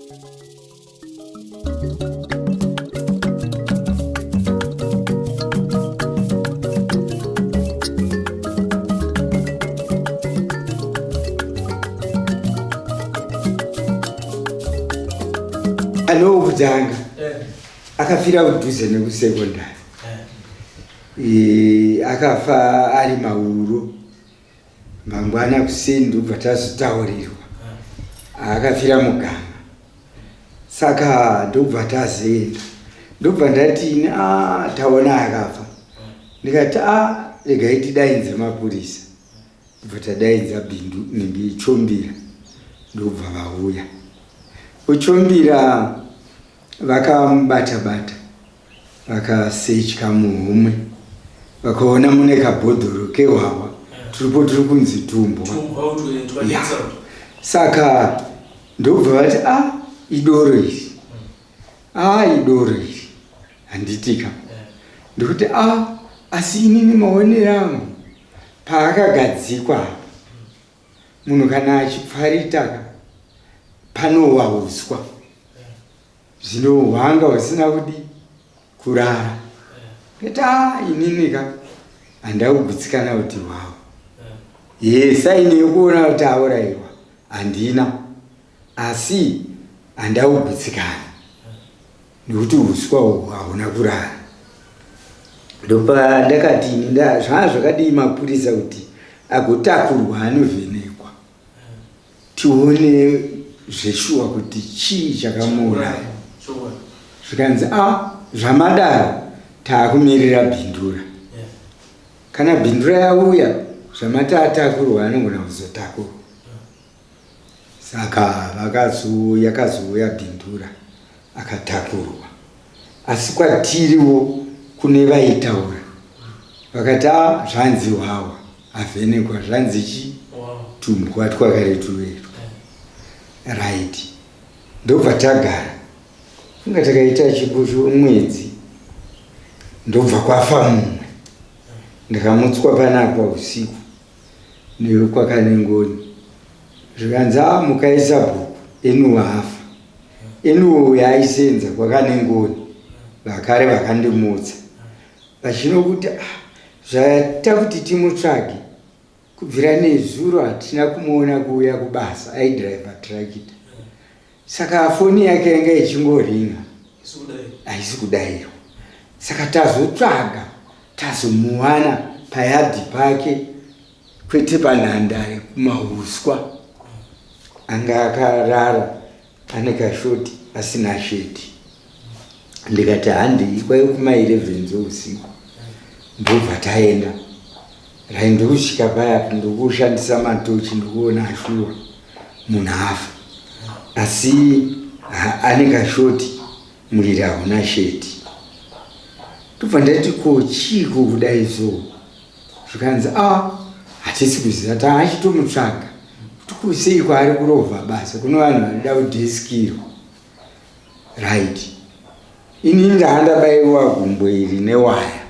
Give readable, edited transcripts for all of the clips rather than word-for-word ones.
Anokutanga akafira kudhuze nekusekondari, akafa ari mauro mangwana kuseni, ndobva tazotaurirwa akafira muganga. Saka ndobva tazoenda, ndobva ndati ini, a taona akafa. Ndikati, a regai tidainze mapurisa. Ndobva tadaidza bindu nenge ichombira, ndobva vauya uchombira, vakamubata bata, vakasecha muhomwe, vakaona mune kabhodhoro kehwahwa turipo, turi kunzi tumbwa. Saka ndobva vati, a idoro iri, a idoro iri, handitika? Ndikuti, a asi inini maonero angu, paakagadzikwa apa, munhu kana achipfaritaka panowa uswa, zvino hwanga husina kudi kurara. Ndati, a inini ka handakugutsikana kuti hwawa ye saini yekuona kuti aurayiwa handina, asi handakugutsikana nekuti uswa uhwu hauna kurara. Ndopandakati ini zvaa zvakadii mapurisa kuti agotakurwa anovhenekwa, tione zveshuwa kuti chii chakamuuraya. Zvikanzi, a zvamadaro taakumirira Bindura. Kana Bindura yauya, zvamati atakurwa anogona kuzotakurwa. Saka yakazouya Bindura, akatakurwa. Asi kwatiriwo kune vaitaura vakati, a zvanzi hwawa avhenekwa, zvanzi chi tumbwa twakareturetwa. Right, ndobva tagara kunga takaita chipo chomwedzi, ndobva kwafa mumwe. Ndakamutswa panapa usiku nekwakanengoni, zvikanzi, a mukaisa bhuku, enuwa afa. Enuwo uyo aisenza kwakanengoni vakare vakandimutsa vachinokuti, ah, zvaita kuti timutsvage kubvira nezuro, hatina kumuona kuuya kubasa. Aidhiraivha tirakita, saka foni yake yanga ichingoringa, haisi kudayirwa. Saka tazotsvaga, tazomuwana payadhi pake, kwete panhandare, kumahuswa. Anga akarara ane kashoti, asina sheti. Ndikati handei, kwaive kuma11 dzeusiku. Ndobva taenda rai, ndokusvika paya, ndokushandisa matochi, ndokuona shuwa munhu afa, asi ane kashoti, muviri hauna sheti. Ndobva ndati, ko chiiko kudai so? Zvikanzi, a hatisi kuziva, taachitomutsvaga kuti kusei kwaari kurovha basa, kuno vanhu vanoda kudheskirwa. Right, inini ndaandabaiwa gumbo iri newaya,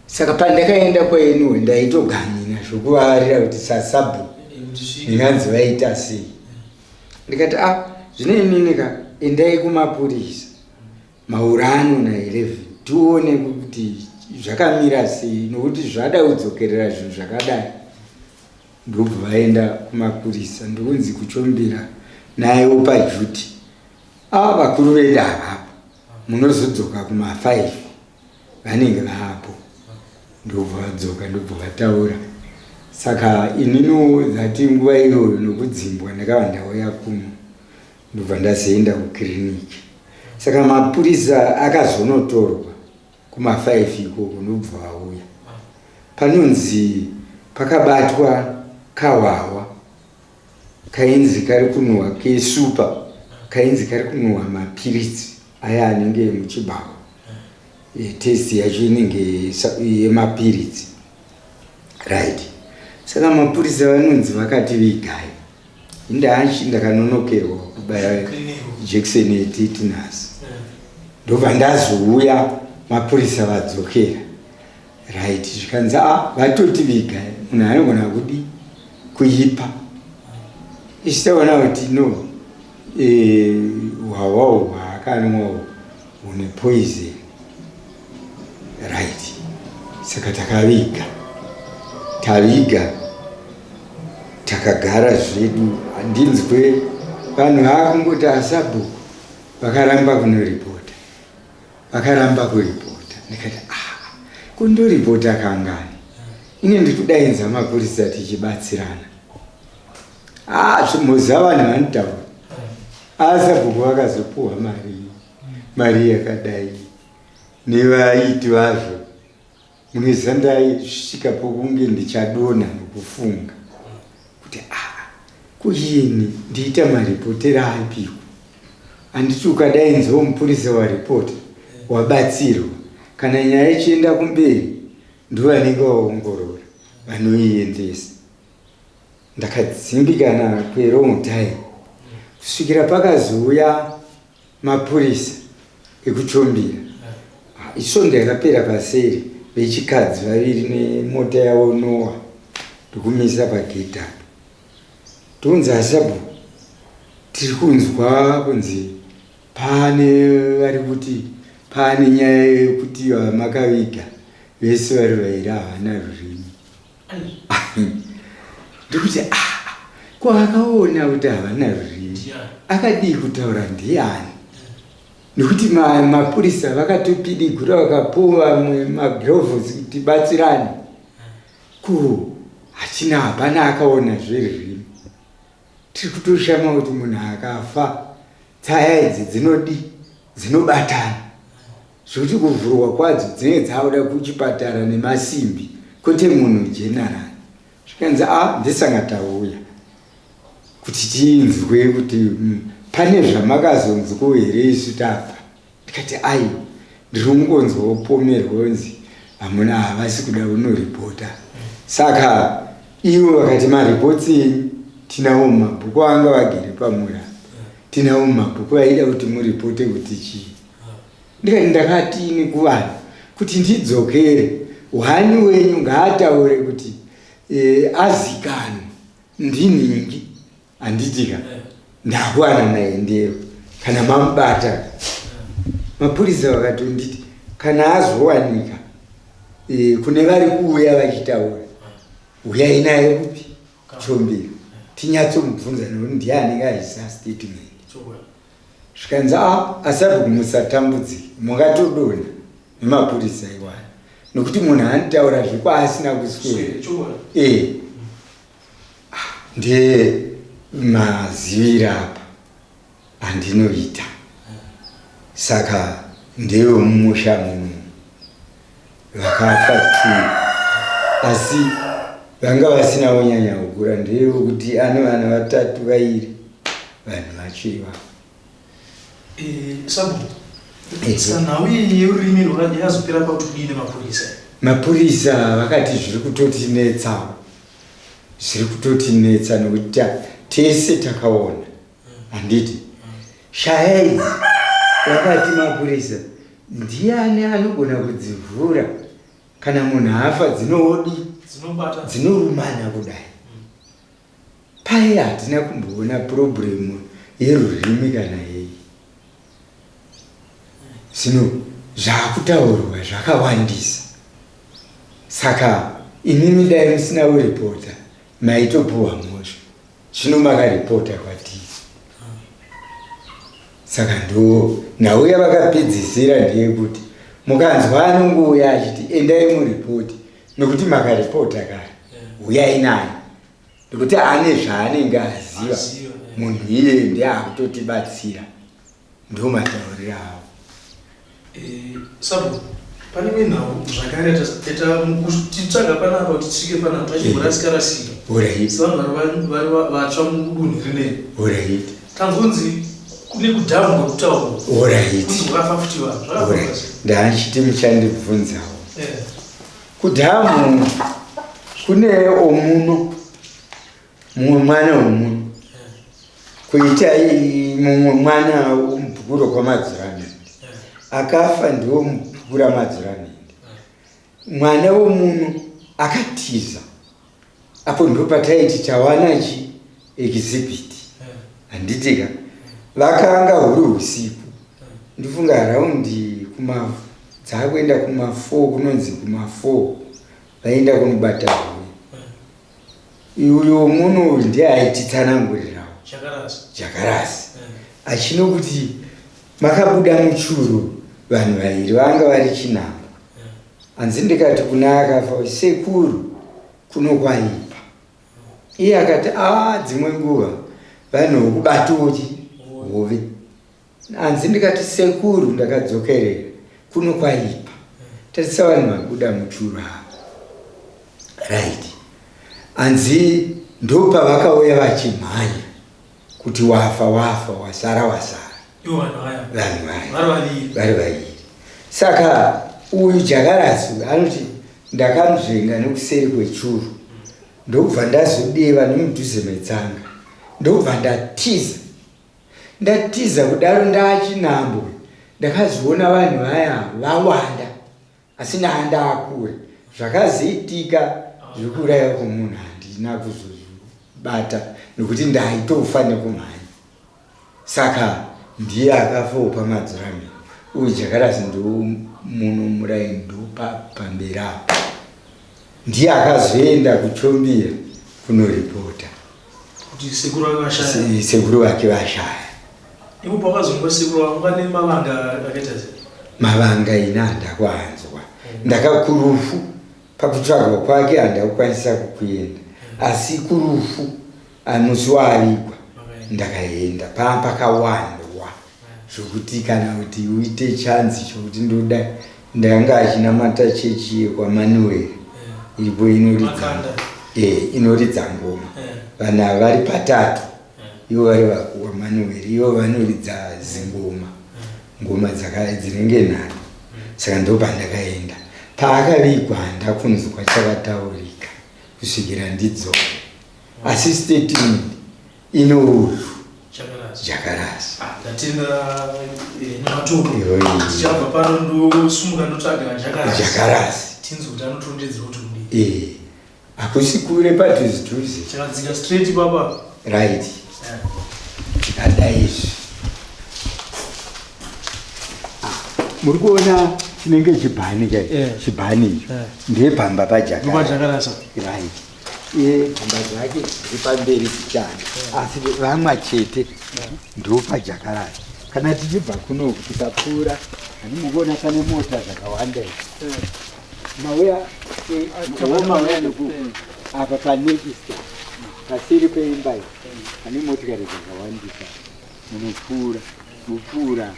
saka pandakaenda kwaenuwe ndaitogamina zvokuvavarira kuti sasabhu ndinganzi vaita sei. Ndikati, a zvino inini ka, endai kumapurisa maurano na11 tione kuti zvakamira sei, nokuti zvada kudzokerera zvinhu zvakadai. Ndobva vaenda kumapurisa, ndokunzi kuchombera nayewo pajuti, a vakuru vedu havapo, munozodzoka kuma5, vanenge vaapo. Ndobva vadzoka, ndobva vataura. Saka ininiwo dzati nguva iyoyo nokudzimbwa ndakava ndauya kuno, ndobva ndazoenda kukiriniki. Saka mapurisa akazonotorwa kuma5 ikoko, ndobva vauya, panonzi pakabatwa kahwahwa kainzi kari kunhuhwa kesupa, kainzi kari kunhuhwa mapiritsi aya anenge emuchibhawa. Testi yacho inenge yemapiritsi, right? Saka mapurisa vanonzi vakati vigai. Indachi ndakanonokerwa kubaya jekiseni yetetanus, ndobva ndazouya mapurisa vadzokera. Right, zvikanzi, a vatoti vigai, munhu anogona kudi kuipa. Ichitaona kuti no, Hwahwa uhwu hwaakanwa hune poison. Right. Saka takaviga. Taviga takagara zvedu handinzwe vanhu vaakungoti asabhuku vakaramba kunoripota. Vakaramba kuripota. Ndikati ah, kundoripota kangani? Ine ndikudainza mapurisa tichibatsirana. Ah, moziva vanhu vanotaura. Asabhuku vakazopuwa mari, mari yakadai nevaiti vazvo. Munoziva ndaisvika pokunge ndichadonha nokufunga kuti ah, kuyini ndiita maripotero apiko? Handiti ukadainzwa mupurisa waripota wabatsirwa, kana nyaya ichienda kumberi ndovanenge vaongorora vanoiendesa. Ndakadzimbikana kwelong time kusvikira pakazouya mapurisa ekuchombira. Isvondo yakapera paseri vechikadzi vaviri nemota yavo Noah ndokumisa pagedhi apa. Tonzi asabhuku tiri kunzwa kunzi pane vari kuti pane nyaya yekuti vamakaviga vese vari vairi havana rurimi. Ndikuti ah, ko akaona kuti havana rurimi akadii kutaura ndiani? Nekuti mapurisa vakatopidigura vakapuwa vamwe maglovos kuti batsirane. Ko hatina hapana akaona zverurimi. Tiri kutoshama kuti munhu akafa tsaya idzi dzinodi dzinobatana zvekuti kuvhurwa kwadzo dzinenge dzakuda kuchipatara nemasimbi kwete munhu general. Zvikanzi a ndisanga tauya kuti tinzwe kuti pane zvamakazonzwawo here isu tabva. Ndikati ai ndiri kungonzwa upomerwa kunzi hamuna havasi kuda kunoripota. Saka ivo vakati maripotsi enyu tinawo mumabhuku anga vagere pamura tinawo mumabhuku vaida kuti muripote kuti chii. Ndikati ndakatini kuvanhu kuti ndidzokere hwani wenyu ngaataure kuti azikanwe ndinhingi handitika ndakuwana naye ndero kana mamubata. Mapurisa vakatonditi kana azowanika kune vari kuuya vachitaura uyai naye kupi Chombira tinyatsomubvunza nekuti ndiye anenge aisa statement. Zvikanzi a asabhuku musatambudzike mungatodonha nemapurisa iwaya nekuti munhu anotaura zvekwaasina kuswera. Ndiye mazivira apa andinoita. Saka ndevemumusha muno vakafa two asi vanga vasina kunyanya kukura ndevekuti ane vana vatatu vairi vanhu vacho ivavo. Sabhuku, saka nhau iyi yerurimi yakazopera pakudii nemapurisa? Mapurisa vakati zviri kutotinetsawo, zviri kutotinetsa nekuti tese takaona handiti shaya idzi vakati mapurisa ndiani anogona kudzivhura kana munhu afa dzinodi dzinorumana kudai. Paye hatina kumboona purobhuremu yerurimi kana yei. Zvino zvakutaurwa zvakawandisa. Saka imimi dai musina kuripota maitopuwa mhosva. Zvino makaripota kwatiri. Saka ndo nhau yavakapedzisira ndeyekuti mukanzwa anongouya achiti endai muripoti nekuti makaripota kare huyai naye nekuti ane zvaanenge aziva munhu iye ndiye akutotibatsira. Ndo matauriro avo. Sabhuku, pane imwe nhau zvakare titsvaga panapa kuti tisvike panapa tachimborasika rasika. Sevanhu vari vatsva mudunhu rineri. Tanzonzi kune kudhamu kwekutaura. Kunzi kwakafa futi vanhu. Zvakafamba sei? Ndachiti muchandibvunzawo. Kudhamu kune omuno mumwe mwana womunhu kuita mumwe mwana womubhuku rokwamadziramende akafa ndiwo mubhuku ramadziramende. Mwana womunhu akatiza apo ndo pataiti tawana chi exhibit handitika. Vakanga huri usiku, ndifunga raundi kuma dzakuenda kuma 4, kunonzi kuma 4 vaenda kunobata hove. Uyo muno uyu ndiye aititsanangurirawo Jakarasi achinokuti makabuda muchuru vanhu vairi vanga vari chinhambwe. Hanzi ndikati kuna akafa, sekuru, kuno kwaipa. Iye akati a dzimwe nguva vanhu vokubatochi hove. Hanzi ndikati sekuru, ndakadzokerera, kuno kwaipa, tarisa vanhu vabuda muchuru ava. Right, hanzi ndopavakauya vachimhanya kuti wafa, wafa, wasara, wasara. Vanhu vaya vari vairi. Saka uyu Jakarasi anoti ndakanzvenga nekuseri kwechuru, ndobva ndazodeva nemudhuze metsanga, ndobva ndatiza. Ndatiza kudaro ndaachinhambwe, ndakazoona vanhu vaya vawanda, asi ndaandakure. Zvakazoitika zvekuuraya kwomunhu handina kuzozvibata nekuti ndaitofa nekumhanya. Saka ndiye akafawo pamadzurami uyu Jakarasi, ndo muno muraini, ndo pamberi apo. Ndiye akazoenda kuChombira kunoripota kuti sekuru vake vashaya. Sekuru vake vashaya. Ipo pakazongwa sekuru vako vane mavanga akaita sei? Mavanga ini handakwanzwa, ndakakurufu pakutsvagwa kwake handakukwanisa kukuenda, asi kurufu musi waavigwa ndakaenda. Paa pakawandwa zvokuti kana kuti uite chanzi chokuti ndoda. Ndanga achinamata chechi yekwaManuel iripo, inoridza inoridza ngoma. Vanhu ava vari patatu, ivo vari vakuwaManuel, ivo vanoridza zingoma, ngoma dzinenge nhatu. Saka ndopandakaenda paakavigwa, handakunzwa chakataurika kusvikira ndidzoke, asi statement inouyu Jakarasi. Ndatenda nematoko. Tichabva pano ndosumuka ndotsvaga Jakarasi. Jakarasi. Tinzwe kuti anotondedzera kuti kudii. Hakusi kure, padhuze dhuze. Chakadzika straight baba. Right, tikadai izvi, muri kuona chinenge chibhani chai, chibhani icho ndepamba paJakarasi. Right, iye dzimba dzake dziri pamberi zichana, asi vamwa chete ndopaJakarasi. Kana tichibva kunoku tikapfuura, hani mukuona pane mota dzakawanda idzi, mauya mauya neku apa panekista paseri peimba iyi pane motikari dzakawandisa. Munopfuura mupfuura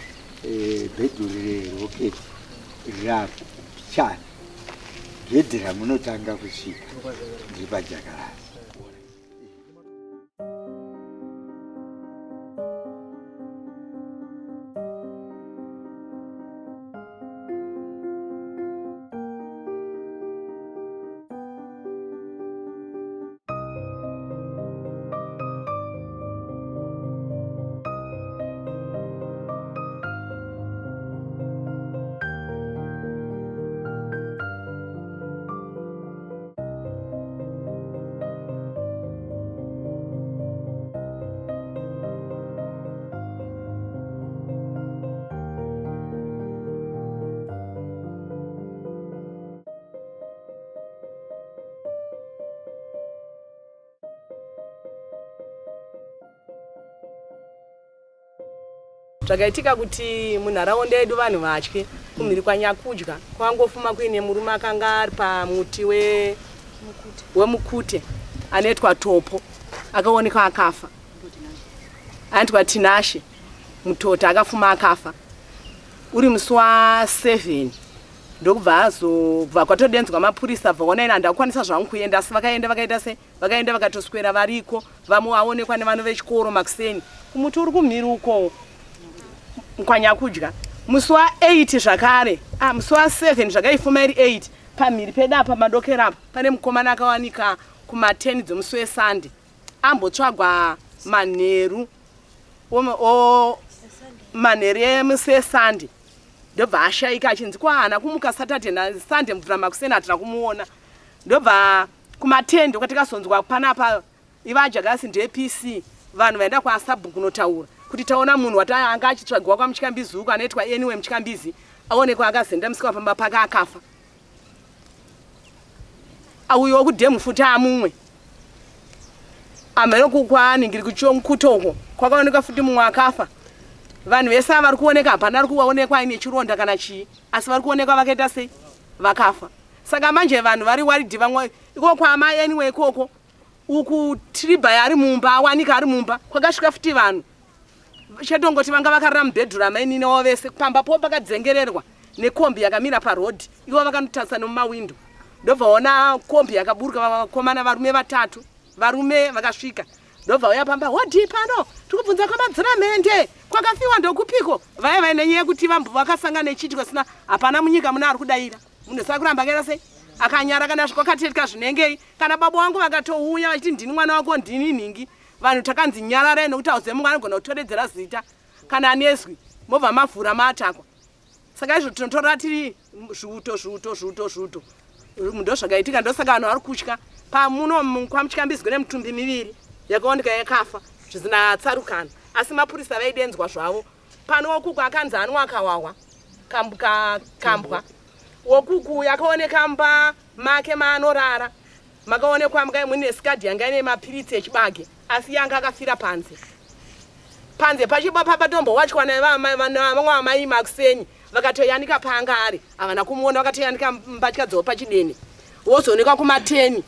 bhedhuri reroketi rirapo pichana, gedhi ramunotanga kusvika ndiri paJakarasi. Zvakaitika kuti munharaunda yedu vanhu vatye. Kumhiri kwaNyakudya kwangofuma kuine murume akanga ari pamuti wemukute anoitwa Topo, akaonekwa akafa, anoitwa Tinashe Mutota, akafuma akafa uri musi wa7. Ndokubva azobva kwatodenzwa mapurisa, bva ona ini handakukwanisa zvangu kuenda, asi vakaenda vakaita se vakaenda vakatoswera variko. Vamwe vaonekwa nevano vechikoro makuseni kumuti uri kumhiri uko kwaNyakudya musi wa8 zvakare. Musi wa7 zvakaifuma iri 8, pamhiri pedu apa madokero apa pane mukomana akawanika kuma10 dzemusi weSande, ambotsvagwa manheru manheru emusi weSande, ndobva ashayika, achinzi kwaana kumuka Saturday naSunday mvura makuseni hatina kumuona. Ndobva kuma10 ndokwatikazonzwa panapa ivaJakasi ndePC, vanhu vaenda kwasabhuku kunotaura. Kuti taona munhu wati anga achitsvagiwa kwaMutyambizi uko anoitwa Anyway Mutyambizi aonekwa akazenda musika pamba pake akafa. Auyo wekudhemu futi amumwe. Amheno kukwaningiri kuchonkuto uko kwakaonekwa futi mumwe akafa. Vanhu vese ava vari kuoneka hapana ari kuonekwa aine chironda kana chii asi vari kuonekwa vakaita sei vakafa. Saka manje vanhu vari worried vamwe iko kwaamai Anyway ikoko uku Tribha ari mumba awanika ari mumba kwakasvika futi vanhu chetongoti vanga vakarara mubhedhuru amainini wavo vese pamba po pakadzengererwa nekombi yakamira paroad ivo vakanotarisa nemumawindo ndobva ona kombi yakaburuka vakomana varume vatatu varume vakasvika ndobva uya pamba hodii pano tikubvunza kwamadziramende kwakafiwa ndokupiko vaya vaine nyaya yekuti vakasangana nechiitiko sina hapana munyika muna ari kudaira munhu sakuramba akaita sei akanyara kana kwakatetka zvinengei kana baba wangu vakatouya vachiti ndini mwana wako ndini nhingi vanhu takanzi nyararai nokuti hauzive mumwe anogona kutoredzera zita kana anezwi mobva mavhura maatakwa saka izvo tinotora tiri zviuto zviuto zviuto zviuto ndozvakaitika ndosaka vanhu vari kutya pamuno kwamutyambizwe nemitumbi miviri yakaoneka yakafa zvisina tsarukano asi mapurisa vaidenzwa zvavo pano wokuku akanzi anwa akawahwa kambwa wokuku yakaoneka mba make maanorara makaonekwa mune sikadhi yanga ine mapiritsi echibage asi yanga akafira panze panze pachiba papatombowachwa nevamwe amai makuseni vakatoyanika paanga ari havana kumuona vakatoyanika mbatya dzavo pachidene wozoonekwa kumateni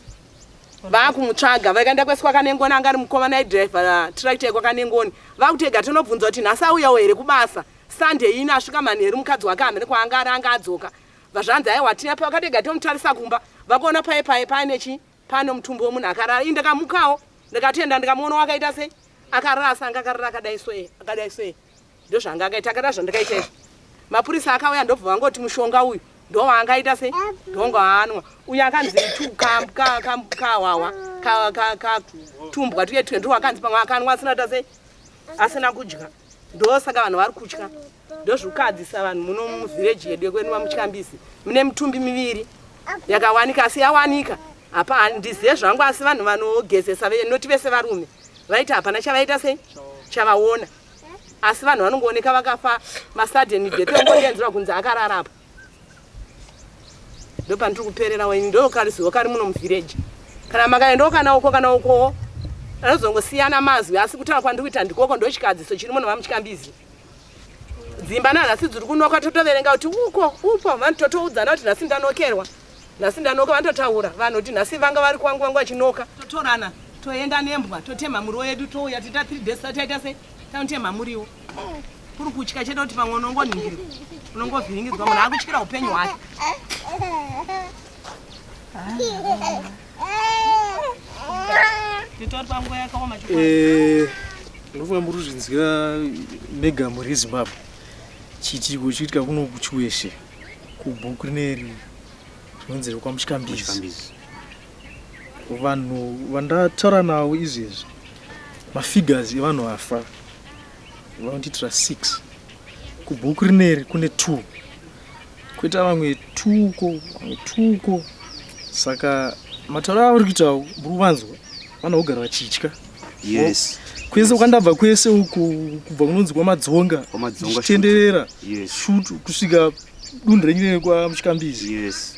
vakumutsvaga vakaenda kwese kwakanengoni anga ari mukomana aidhiraivha tractor yekwakanengoni vakutega tonobvunza kuti nhasi auyawo here kubasa Sunday ino asvika manheru mukadzi wake hamene kwaanga ari anga adzoka vazvanzi aiwa tina pavakatega tomutarisa kumba vakaona paye paye paine chi pane mutumbi wemunhu akarara ini ndakamukawo ndakatoenda ndikamuona wakaita sei akarara asi anga akarara akadai soe akadai soe ndozvanga akaita akada zvandakaita izvi mapurisa akauya ndobva vangoti mushonga uyu ndowaangaita sei ndonga waanwa uyu akanzi kahwahwa katumbwa tuye tuye ndowakanzi pamwe akanwa asina ta sei asina kudya ndosaka vanhu vari kutya ndozvikukadzisa vanhu muno muvhireji yedu yekwedu vamutyambisi mune mitumbi miviri yakawanika asi yawanika hapa handizive zvangu asi vanhu vanogezesa noti vese varume vaiti hapana chavaita sei chavaona asi vanhu vanongooneka vakafa masudden death ongodenzerwa kunzi akararapo ndopandiri kuperera waini ndokarizivo kari muno muvhireji kana makaendawo kana uko kana ukowo anozongosiyana mazwi asi kutaura kwandiri kuita ndikoko ndochikadziso chiri muno vamutyambizi dzimba nanhasi dziri kunoka totoverenga kuti uko upo vanhu totoudzana kuti nhasi ndanokerwa nhasi ndanoka vanototaura vanhu kuti nhasi vanga vari kwangu vangu vachinoka totorana toenda nembwa totema muriwo yedu touya toita 3 days taita sei tanotema muriwo kuri kutya chete kuti pamwe unongonhingirwa unongovhiringidzwa munhu akutyira upenyu hwake titori panguva yakaoma eh, ndinofunga muri kuzvinzwira mega mhuri yezimbabwe chiitiko chiitika kuno kuchiweshe kubhuku rineri rinonzi rekwamutyambizi vanhu vandataura navo izvezvi mafigures evanhu vafa vanondiitira 6 kubhuku rineri kune 2 koita vamwe 2 uko vamwe 2 uko saka matauro avari kuita muri kuvanzwa vana kugara vachitya yes kwese kwandabva kwese uku kubva kunonzi kwamadzonga ndichitenderera shutu kusvika dunhu renyu rene kwamuchikambizi yes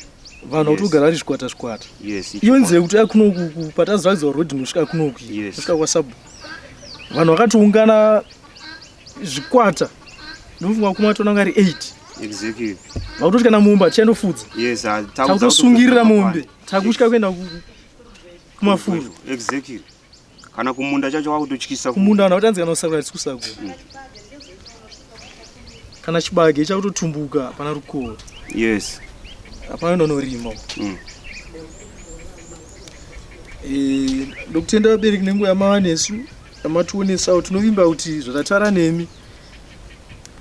vanhu yes. kutogara vari zvikwata zvikwata yes, iyo nzira yekuti uya kunoku pataziratidzwa road inosvika kunoku kusvika kwasabhu vanhu vakatoungana zvikwata ndofunga kuma toona kunga ari 8 exactly vakutoti kana mombe hatichaendofudza yes ah, takutosungirira mombe takutya kuenda kumafuro exactly kana kumunda chacho kwakutotyisa kumunda vanhu vakutanzi kana kusakura hatisi kusakura mm. kana chibage chakutotumbuka hapana rukoho yes hapana unonorima mm. Eh, ndokutenda vabereki nenguva yamava nesu yamationesawo tinovimba kuti zvatataura nemi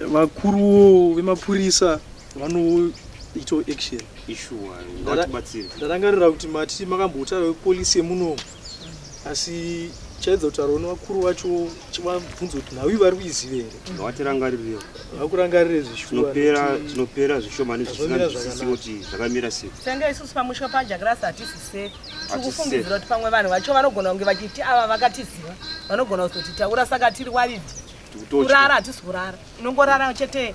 vakuruwo vemapurisa vanoitawo action Ishuwa ngatibatsire. Ndarangarira kuti mati makambotaura vepolisi yemuno asi chaedza kutaura nevakuru vacho chivabvunza kuti nhau iyi vari kuiziva here. Ngavatirangarireo. Vakurangarire zvishuwa. Tinopera tinopera zvishoma nezvisina zvisisiwo kuti zvakamira sei. Senge isusu pamusha paJagrasi hatisi safe. Tiri kufungidzira kuti pamwe vanhu vacho vanogona kunge vachiti ava vakatiziva vanogona kuzotitaura saka tiri worried. Kurara hatisi kurara, unongorara chete.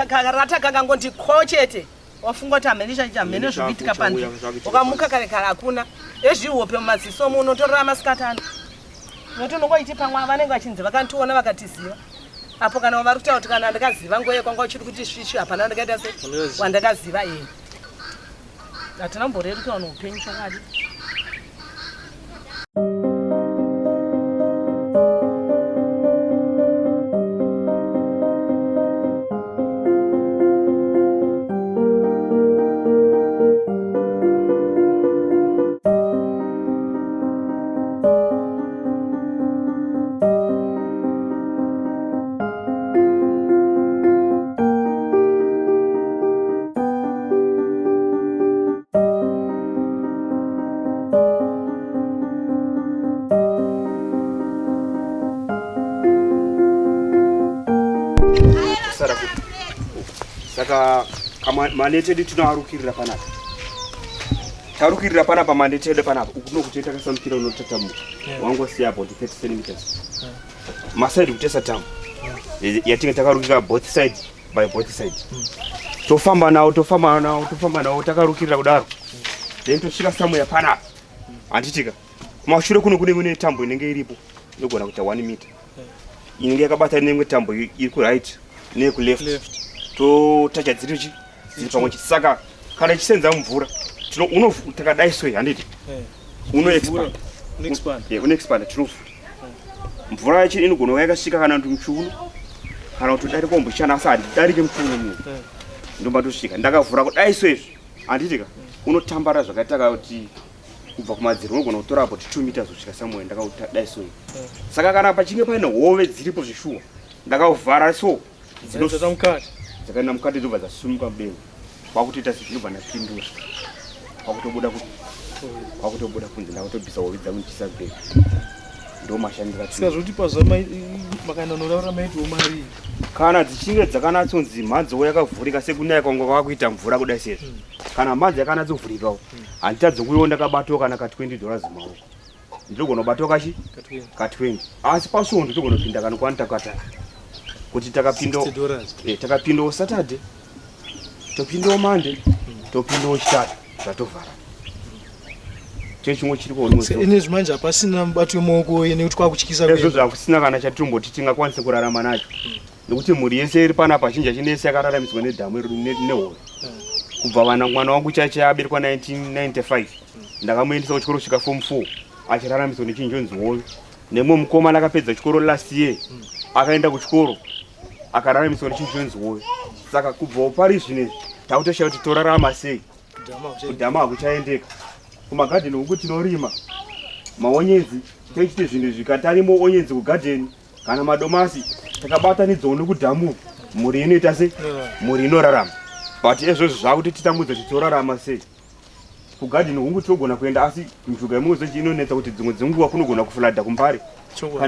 Karata kakangoti ko chete, wafunga kuti hamene hamene zvikuitika panze. Ukamuka kare kare hakuna ezvihope mumaziso muno, unotorora masikati ano. Nokuti unongoiti pamwe vanenge vachinzi vakandiona vakatiziva apo, kana vari kutaura kuti kana ndakaziva nguva yekwanga uchiri kuti svisvi, hapana ndakaita se wandakaziva. Ee, hatina kumborerukiwa noupenyu chokwadi. Kusara kupi. Saka maneti edu tinoarukirira panapa, tarukirira panapa maneti edu panapa. Uku kunokuti takasamukira unotatamuka wangosiya about 30 centimeters masaidi kutesa tambo yatinge takarukira both side by both side. Tofamba nawo, tofamba nawo, tofamba nawo takarukirira kudaro, then tosvika somewhere panapa, handitika? Kumashure kuno kune tambo inenge iripo, inogona kuita 1 meter, inenge yakabata neimwe tambo iri kuright neyekuleft. Left. Totacha dziri chi dziri pamwe chete. Saka kana ichisenza mvura takadai so, handiti? Unoexpand. Unoexpand. Yeah, unoexpanda. Tinovhura mvura yacho, inogona kuva yakasvika kana kuti muchiuno kana kuti udarika umbochana, asi handidarike muchiuno muno. Ndomba tosvika ndakavhura kudai so izvi, handitika? Unotambara zvakaita kuti kubva kumadziro unogona kutora about 2 meters kusvika somewhere ndakadai so. Saka kana pachinge paine hove dziripo zvishuwa, ndakavhara so, Dzinotsata mukati. Dzakaenda mukati, dzobva dzasumuka mudenga, kwakutoita sezvinobva ndapindura, kwakutobuda kwakutobuda kunze. Ndakutobvisa hove dzangu ndichiisa kubhegi. Ndo mashandiro. Saka zvokuti pazuva makaenda noraura maitiwo mari? Kana dzichinge dzakanatsonzi mhanzo yakavhurika sekunaya kwanga kwakuita mvura kudai sezvo, kana mhanzo yakanatsovhurikawo, handitadzi kuiwo ndakabatawo kana ka $20 mumaoko. Ndinogona kubatawo kachi ka 20, asi pasvondo togona kupinda kanokwana takataka kuti takapinda $60. Takapindawo Saturday, topindawo Monday, topindawo Chitatu, zvatovhara chechimwe chiri kuonwa. Inezvi manje hapasina mubato wemaoko nekuti kwakutyisa. Izvo zvakusina kana chatimboti tingakwanise kurarama nacho, nekuti mhuri yese iri panapa zhinji yacho nese yakararamiswa nedhamu iri nehove. Kubva vana, mwana wangu chaiche aberekwa 1995, ndakamuendesa kuchikoro kusvika form 4 achiraramiswa nechinhu chonzi hove. Nemumwe mukomana akapedza chikoro last year, akaenda kuchikoro akararamiswa nechinhu chonzi hove. Saka kubvawo pari zvinezvi takutoshaya kuti torarama sei. Kudhama hakuchaendeka, kumagadheni huku tinorima maonyenzi, tichiti zvinhu zvikatarimo onyenzi kugadheni kana madomasi, takabatanidzawo nekudhamu, mhuri inoita sei? Mhuri inorarama. But ezvozvo zvakuti titambudza kuti torarama sei. Kugadheni hungu tinogona kuenda, asi njuga imwe zochi inonetsa kuti dzimwe dzenguva kunogona kuflooda kuMbare. Chokwadi.